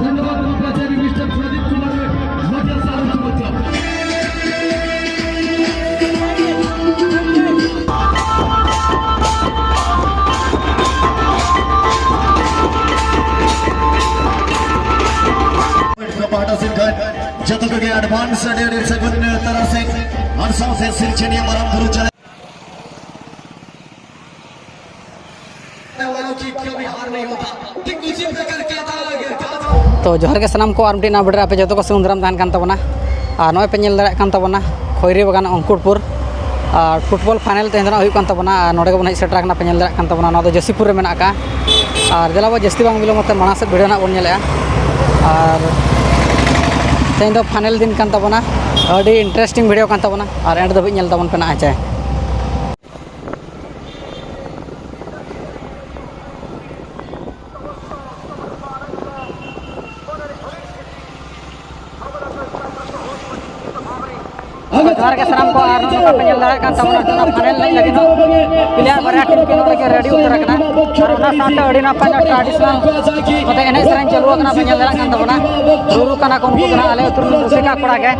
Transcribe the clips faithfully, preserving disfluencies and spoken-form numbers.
धन्यवाद। ᱯᱟᱦᱴᱟ ᱥᱮᱫ ᱠᱷᱚᱱ ᱡᱚᱛᱚ ᱠᱚᱜᱮ advance ᱟᱹᱰᱤ ᱟᱹᱰᱤ ᱥᱟᱹᱜᱩᱱ ᱛᱟᱨᱟᱥᱤᱧ ᱟᱨ ᱥᱟᱶᱛᱮ ᱥᱤᱨᱡᱚᱱᱤᱭᱟᱹ ᱢᱟᱨᱟᱝ ᱵᱩᱨᱩ ᱪᱟᱞᱟᱜ ᱛᱚ ᱡᱚᱦᱟᱨ ᱜᱮ ᱥᱟᱱᱟᱢ ᱠᱚ, ᱟᱨ ᱢᱤᱫᱴᱤᱡ ᱱᱟᱣᱟ video ᱨᱮ ᱟᱯᱮ ᱡᱚᱛᱚ ᱠᱚ ᱥᱟᱹᱜᱩᱱ ᱫᱟᱨᱟᱢ ᱛᱟᱦᱮᱱ ᱠᱟᱱ ᱛᱟᱵᱚᱱᱟ᱾ ᱟᱨ ᱱᱚᱜᱼᱚᱭ ᱯᱮ ᱧᱮᱞ ᱫᱟᱲᱮᱭᱟᱜ ᱠᱟᱱ ᱛᱟᱵᱚᱱᱟ ᱠᱷᱚᱭᱨᱤ ᱵᱟᱜᱟᱱ ᱚᱝᱠᱩᱨᱯᱩᱨ, ᱟᱨ football final ᱛᱮᱦᱮᱧ ᱫᱚ ᱱᱟᱜ ᱦᱩᱭᱩᱜ ᱠᱟᱱ ᱛᱟᱵᱚᱱᱟ᱾ ᱟᱨ ᱱᱚᱰᱮ ᱜᱮᱵᱚᱱ ᱦᱮᱡ ᱥᱮᱴᱮᱨ ᱟᱠᱟᱱᱟ, ᱯᱮ ᱧᱮᱞ ᱫᱟᱲᱮᱭᱟᱜ ᱠᱟᱱ ᱛᱟᱵᱚᱱᱟ, ᱱᱚᱣᱟ ᱫᱚ ᱡᱚᱥᱤᱯᱩᱨ ᱨᱮ ᱢᱮᱱᱟᱜ ᱟᱠᱟᱫᱼᱟ᱾ ᱟᱨ ᱫᱮᱞᱟ ᱵᱚ ᱡᱟᱹᱥᱛᱤ ᱵᱟᱝ ᱵᱤᱞᱚᱢ ᱠᱟᱛᱮ ᱢᱟᱲᱟᱝ ᱥᱮᱫ video ᱱᱟᱜ ᱵᱚᱱ ᱧᱮᱞᱮᱜᱼᱟ᱾ ᱟᱨ ᱛᱮᱦᱮᱧ ᱫᱚ final ᱫᱤᱱ ᱠᱟᱱ ᱛᱟᱵᱚᱱᱟ, ᱟᱹᱰᱤ interesting video ᱠᱟᱱ ᱛᱟᱵᱚᱱᱟ, ᱟᱨ end ᱫᱷᱟᱹᱵᱤᱡ ᱧᱮᱞ ᱛᱟᱵᱚᱱ ᱯᱮ ᱱᱟᱜ, ᱦᱮᱸ ᱪᱮ᱾ ᱡᱚᱦᱟᱨ ᱜᱮ ᱥᱟᱱᱟᱢ ᱠᱚ, ᱟᱨ ᱱᱚᱜᱼᱚ ᱱᱚᱝᱠᱟ ᱯᱮ ᱧᱮᱞ ᱫᱟᱲᱮᱭᱟᱜ ᱠᱟᱱ ᱛᱟᱵᱚᱱᱟ, ᱚᱱᱟ final ᱮᱱᱮᱡ ᱞᱟᱹᱜᱤᱫ ᱫᱚ player ᱵᱟᱨᱭᱟ team ᱠᱤᱱ ᱱᱚᱰᱮ ᱠᱤᱱ ready ᱩᱛᱟᱹᱨ ᱟᱠᱟᱱᱟ᱾ ᱟᱨ ᱚᱱᱟ ᱥᱟᱶᱛᱮ ᱟᱹᱰᱤ ᱱᱟᱯᱟᱭ ᱱᱚᱣᱟ traditional ᱱᱚᱛᱮ ᱮᱱᱮᱡ ᱥᱮᱨᱮᱧ ᱪᱟᱹᱞᱩ ᱟᱠᱟᱱᱟ, ᱯᱮ ᱧᱮᱞ ᱫᱟᱲᱮᱭᱟᱜ ᱠᱟᱱ ᱛᱟᱵᱚᱱᱟ᱾ ᱨᱩᱨᱩ ᱠᱟᱱᱟ ᱠᱚ ᱩᱱᱠᱩ ᱫᱚ ᱱᱟᱦᱟᱜ ᱟᱞᱮ ᱟᱹᱛᱩ ᱨᱮᱱ ᱨᱩᱥᱤᱠᱟ ᱠᱚᱲᱟ ᱜᱮ᱾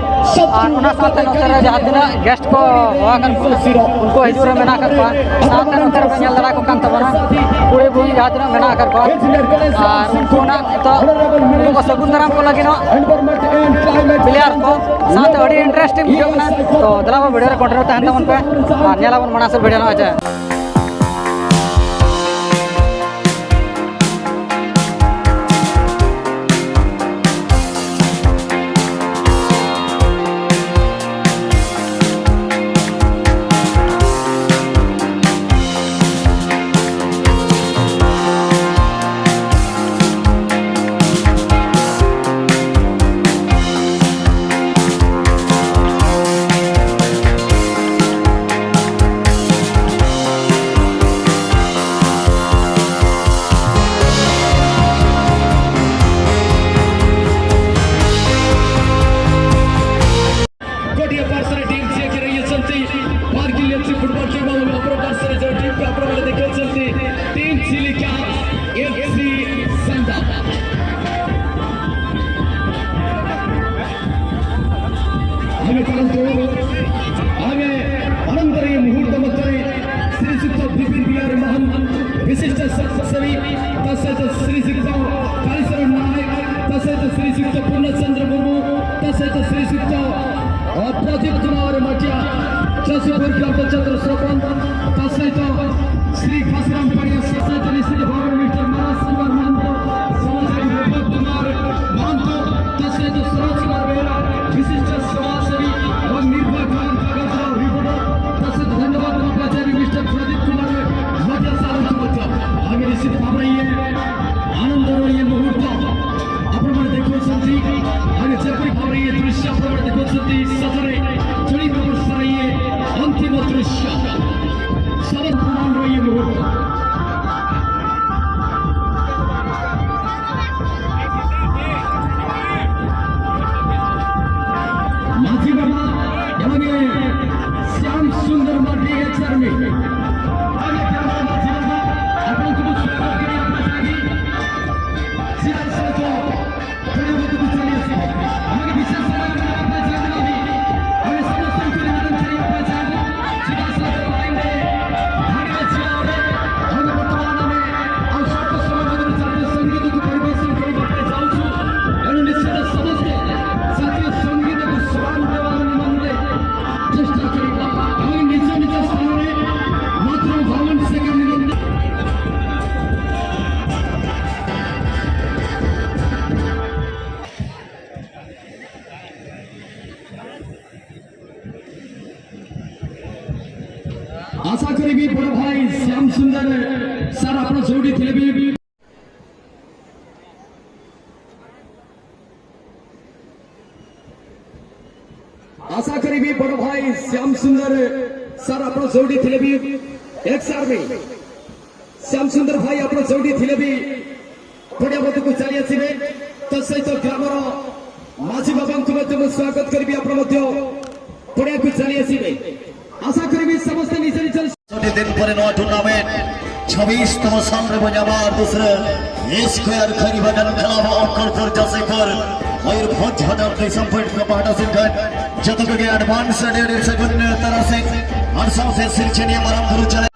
ᱟᱨ ᱚᱱᱟ ᱥᱟᱶᱛᱮ ᱱᱚᱛᱮ ᱨᱮ ᱡᱟᱦᱟᱸ ᱛᱤᱱᱟᱹᱜ guest ᱠᱚ ᱦᱚᱦᱚ ᱟᱠᱟᱫ ᱠᱚᱣᱟ, ᱩᱱᱠᱩ ᱦᱤᱡᱩᱜ ᱨᱮ ᱢᱮᱱᱟᱜ ᱟᱠᱟᱫ ᱠᱚᱣᱟ᱾ ᱥᱟᱶᱛᱮ ᱱᱚᱛᱮ ᱨᱮᱯᱮ ᱧᱮᱞ ᱫᱟᱲᱮ ᱟᱠᱚ ᱠᱟᱱ ᱛᱟᱵᱚᱱᱟ, ᱠᱩᱲᱤ ᱵᱩᱲᱦᱤ ᱡᱟᱦᱟᱸ ᱛᱤᱱᱟᱹᱜ ᱢᱮᱱᱟᱜ ᱟᱠᱟᱫ ᱠᱚᱣᱟ᱾ ᱟᱨ ᱩᱱᱠᱩ ᱱᱟᱜ ᱱᱤᱛᱚᱜ ᱩᱱᱠᱩ ᱠᱚ ᱥᱟᱹᱜᱩᱱ ᱫᱟᱨᱟᱢ ᱠᱚ ᱞᱟᱹᱜᱤᱫ ᱦᱚᱸ player ᱠᱚ ᱥᱟᱶᱛᱮ ᱟᱹᱰᱤ interesting ᱵᱩᱡᱷᱟᱹᱜ ᱠᱟᱱᱟ᱾ ᱛᱚ ᱫᱮᱞᱟ ᱵᱚ video ᱨᱮ continue ᱛᱟᱦᱮᱱ ᱛᱟᱵᱚᱱ ᱯᱮ, ᱟᱨ ᱧᱮᱞ ᱟᱵᱚᱱ ᱢᱟᱲᱟᱝ ᱥᱮᱫ video ᱱᱚᱜᱼᱚᱭ ᱡᱮ᱾ ଶ୍ରୀଯୁକ୍ତ କାଳୀଚରଣ ନାୟକ, ତା ସହିତ ଶ୍ରୀଯୁକ୍ତ ପୂର୍ଣ୍ଣଚନ୍ଦ୍ର ମୁର୍ମୁ, ତା ସହିତ ଶ୍ରୀଯୁକ୍ତ, ଅ, ପ୍ରଦୀପ କୁମାର ମାଟିଆ, ଯଶପୁର ଗ୍ରାମ ପଞ୍ଚାୟତର ସରପଞ୍ଚ, ତା ସହିତ ଶ୍ରୀ ଘାସରାମ ପାଣିଆ, ତା ସହିତ ନିଶ୍ଚିତ ଭାବରେ ମିଷ୍ଟର ମାନସ କୁମାର ମହାନ୍ତ, ସମାଜସେବୀ ବିପ୍ଳବ କୁମାର ମହାନ୍ତ, ତା ସହିତ ସରୋଜ କୁମାର ବେହେରା, ବିଶିଷ୍ଟ ସମାଜସେବୀ ଏବଂ ନିର୍ଭୟ ଖବର କାଗଜର ରିପୋର୍ଟର, ତା ସହିତ ଧନ୍ୟବାଦ ଦେବାକୁ ଚାହିଁବି ମିଷ୍ଟର ପ୍ରଦୀପ କୁମାର ମାଟିଆ ସାରଙ୍କୁ ମଧ୍ୟ। ଆମେ ନିଶ୍ଚିତ ଭାବରେ ଇଏ ଆନନ୍ଦର ଇଏ ମୁହୂର୍ତ୍ତ ଆପଣମାନେ ଦେଖୁଛନ୍ତି। ଆମେ ଯେପରି ଭାବରେ ଇଏ ଦୃଶ୍ୟ ଆପଣମାନେ ଦେଖୁଛନ୍ତି, ସତରେ ଚଳିତ ବର୍ଷର ଇଏ ଅନ୍ତିମ ଦୃଶ୍ୟ। ଶରଦ ପୁରାଣର ଇଏ ମୁହୂର୍ତ୍ତ। ମାଝୀ ବାବା ଏବଂ ଶ୍ୟାମ ସୁନ୍ଦର ମାଝୀ ଏକ୍ସ ଆର୍ମି। ଆଜ୍ଞା, ମାଝୀ ବାବା, ଆପଣଙ୍କୁ ମୁଁ ସ୍ୱାଗତ କରିବା ପାଇଁ ଚାହିଁବି। ସିଧାସଳଖ ପଡ଼ିଆକୁ ଚାଲି ଆସିବେ। ଆମେ ବିଶେଷ ସମୟ ନେବା ପାଇଁ ଚାହିଁବୁ ନାହିଁ। ଆମେ ସମସ୍ତଙ୍କୁ ନିବେଦନ କରିବା ପାଇଁ ଚାହିଁବୁ, ସିଧାସଳଖ ଲାଇନରେ ଭାଗରେ ଛିଡ଼ା ହେବେ। ଆମେ ବର୍ତ୍ତମାନ ଆମେ ଆଉ ସ୍ୱଳ୍ପ ସମୟ ମଧ୍ୟରେ ଜାତୀୟ ସଙ୍ଗୀତକୁ ପରିବେଷଣ କରିବା ପାଇଁ ଯାଉଛୁ। ଏଣୁ ନିଶ୍ଚିତ ସମସ୍ତେ ଜାତୀୟ ସଙ୍ଗୀତକୁ ସ୍ୱରାନ ଦେବା ନିମନ୍ତେ ଚେଷ୍ଟା କରିବା। ଆମେ ନିଜ ନିଜ ସ୍ଥାନରେ ମାତ୍ର ବାଉନ ସେକେଣ୍ଡ ନିମନ୍ତେ ଆଶା କରିବି ବଡ଼ ଭାଇ ଶ୍ୟାମ ସୁନ୍ଦର ସାର୍, ଆପଣ ଯୋଉଠି ଥିଲେ ବି, ଆଶା କରିବି ବଡ଼ ଭାଇ ଶ୍ୟାମ ସୁନ୍ଦର ସାର୍, ଆପଣ ଯୋଉଠି ଥିଲେ ବି, ଏକ୍ସ ଆର୍ମି ଶ୍ୟାମ ସୁନ୍ଦର ଭାଇ, ଆପଣ ଯୋଉଠି ଥିଲେ ବି ପଡ଼ିଆ ମଧ୍ୟକୁ ଚାଲି ଆସିବେ। ତା ସହିତ ଗ୍ରାମର ମାଝୀ ବାବାଙ୍କୁ ମଧ୍ୟ ମୁଁ ସ୍ୱାଗତ କରିବି, ଆପଣ ମଧ୍ୟ ପଡ଼ିଆକୁ ଚାଲି ଆସିବେ। ଆଶା କରିବି ସମସ୍ତେ ନିଜ ନିଜ ଛୁଟି ଦିନ ପରେ ନୂଆ tournament ଛବିଶତମ ସାଲରେ ବଜାବା ଦୁସରେ square ଖରିବାଦନ club ଅଙ୍କରପୁର Jashipur Mayurbhanj ହଜାର ଦୁଇଶହ ପଏଣ୍ଟ ପାହାଡ଼ ସିଂହ। ᱡᱚᱛᱚ ᱠᱚᱜᱮ ᱟᱰᱵᱷᱟᱱᱥ ᱟᱹᱰᱤ ᱟᱹᱰᱤ ᱥᱟᱹᱜᱩᱱ ᱛᱟᱨᱟᱥᱤᱧ ᱟᱨ ᱥᱟᱶᱛᱮ ᱥᱤᱨᱪᱷᱟᱹᱱᱤᱭᱟᱹ ᱢᱟᱨᱟᱝ ᱵᱩᱨᱩ ᱪᱟᱞᱟᱜ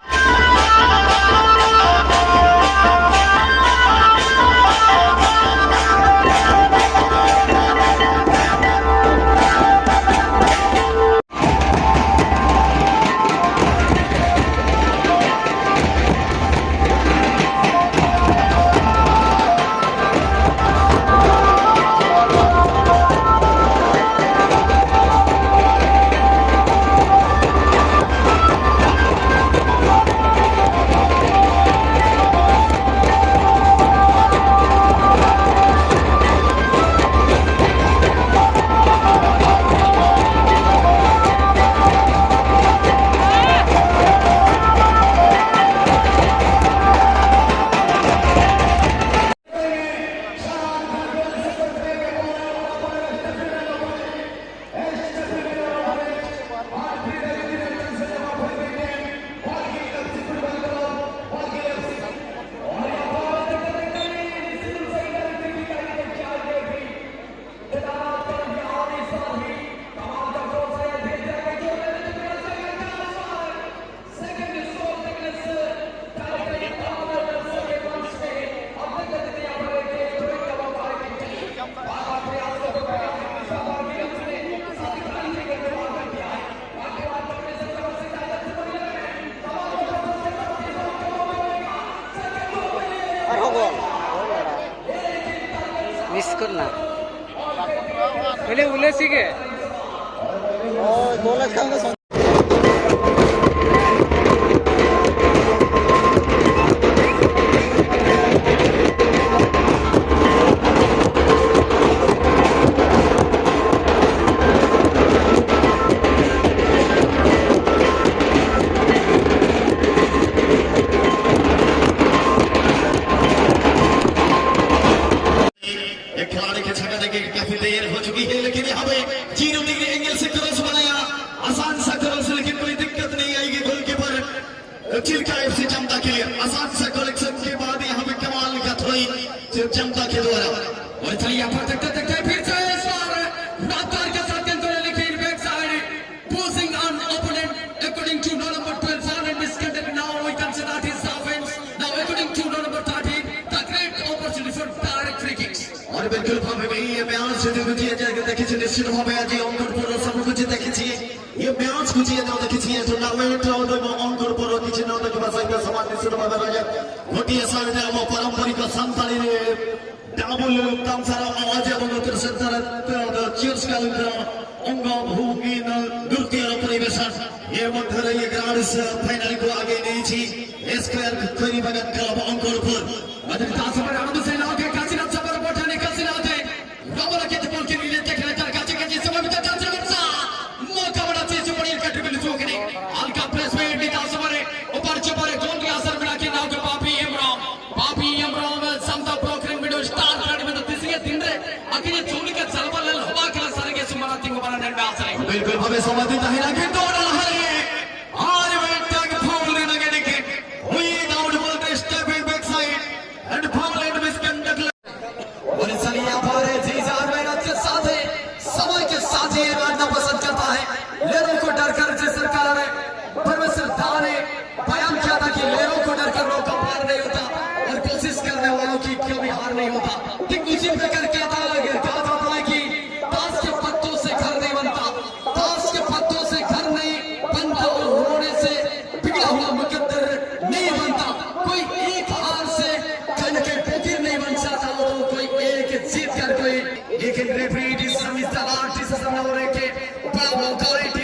ᱠᱚᱨᱱᱟ᱾ ᱠᱷᱟᱹᱞᱤ ᱩᱞᱟᱹᱥᱤ ᱜᱮ᱾ ᱦᱳᱭ, ᱜᱳᱞ ᱞᱮᱠᱷᱟᱱ ᱫᱚ ᱥᱚᱝ- एक खिलाड़ी के छक्का देके काफी देर हो चुकी है, लेकिन यहाँ पे जीरो डिग्री एंगल से क्रॉस बनाया, आसान सा क्रॉस, लेकिन कोई दिक्कत नहीं आएगी। गोलकीपर चिल्का एफसी चमता के लिए आसान सा कलेक्शन के बाद यहाँ पे कमाल का थ्रो इन सिर्फ चमता के द्वारा। और चलिए, यहाँ पर तकते तकते फिर से इस बार रफ्तार के साथ खेलते हुए, लेकिन back side Posing an opponent according to law number twelve, foul and misconduct. Now we can say that is offense. Now according to law number thirteen, the great opportunity for direct free kicks. और बिल्कुल भावे में ये match देखिए, देखिए निश्चित भावे आज ये अंकुर पूर्व सब कुछ देखिए, ये मैच कुछ ये ना देखिए, टूर्नामेंट और अंकुर पूर्व किसी ना देखिए, बस एक समाज निश्चित भावे राजा। गोटिए साइड में वो पारंपरिक संताली ने ডাবল তামসারা আওয়াজ এবং অতিরিক্ত সেন্টার চিয়ার্স কালকা অঙ্গ ভূমিন নৃত্য পরিবেশন। এর মধ্যে রয়ে গ্রান্ড ফাইনাল को आगे नहीं छी। स्क्वायर खैरी बगत क्लब अंकुरपुर। अजय दास पर आनंद से लाओ के काशीनाथ सबर पठाने काशीनाथ है। रमला के बॉल के लिए देखने का काची काची समय में चांस बचा। मौका बड़ा से सुपर हिट का ट्रिपल स्ट्रोक ने हल्का प्लेसमेंट निकाल सबर है। ऊपर छुपा रे गोल के असर बना के नाव के पापी इमरान पापी इमरान समता ब्रोकरेन वीडियो स्टार कार्ड में तो तीसरे दिन रे अखिल चोली का जलवा ले हवा के सारे के सुमना तिंग बना ने आसरे। बिल्कुल भावे समाधि दाहिना के दौड़ रहा है। आर वेट टैग फाउल ने नगे निके हुई down ball stepping back side and foul and misconduct. और इसलिए यहाँ पर है जी जान मेहनत के साथ है, समय के साथ ही ये लड़ना पसंद करता है। लेरों को डरकर जिस सरकार है परमेश्वर दान है बयान किया था कि लेरों को डरकर नौका पार नहीं होता और कोशिश करने वालों की कभी हार नहीं होता। ठीक उसी प्रकार क्या था, क्या था कि ताश के पत्तों से घर नहीं बनता, ताश के पत्तों से घर नहीं बनता और रोने से बिगड़ा हुआ मुकद्दर नहीं बनता। कोई एक हार से कल के फकीर नहीं बन सकता, तो कोई एक जीत ᱥᱟᱢᱟᱝ ᱨᱮ ᱪᱮᱫ ᱚᱠᱟ ᱢᱚᱱᱛᱨᱚ ᱨᱮ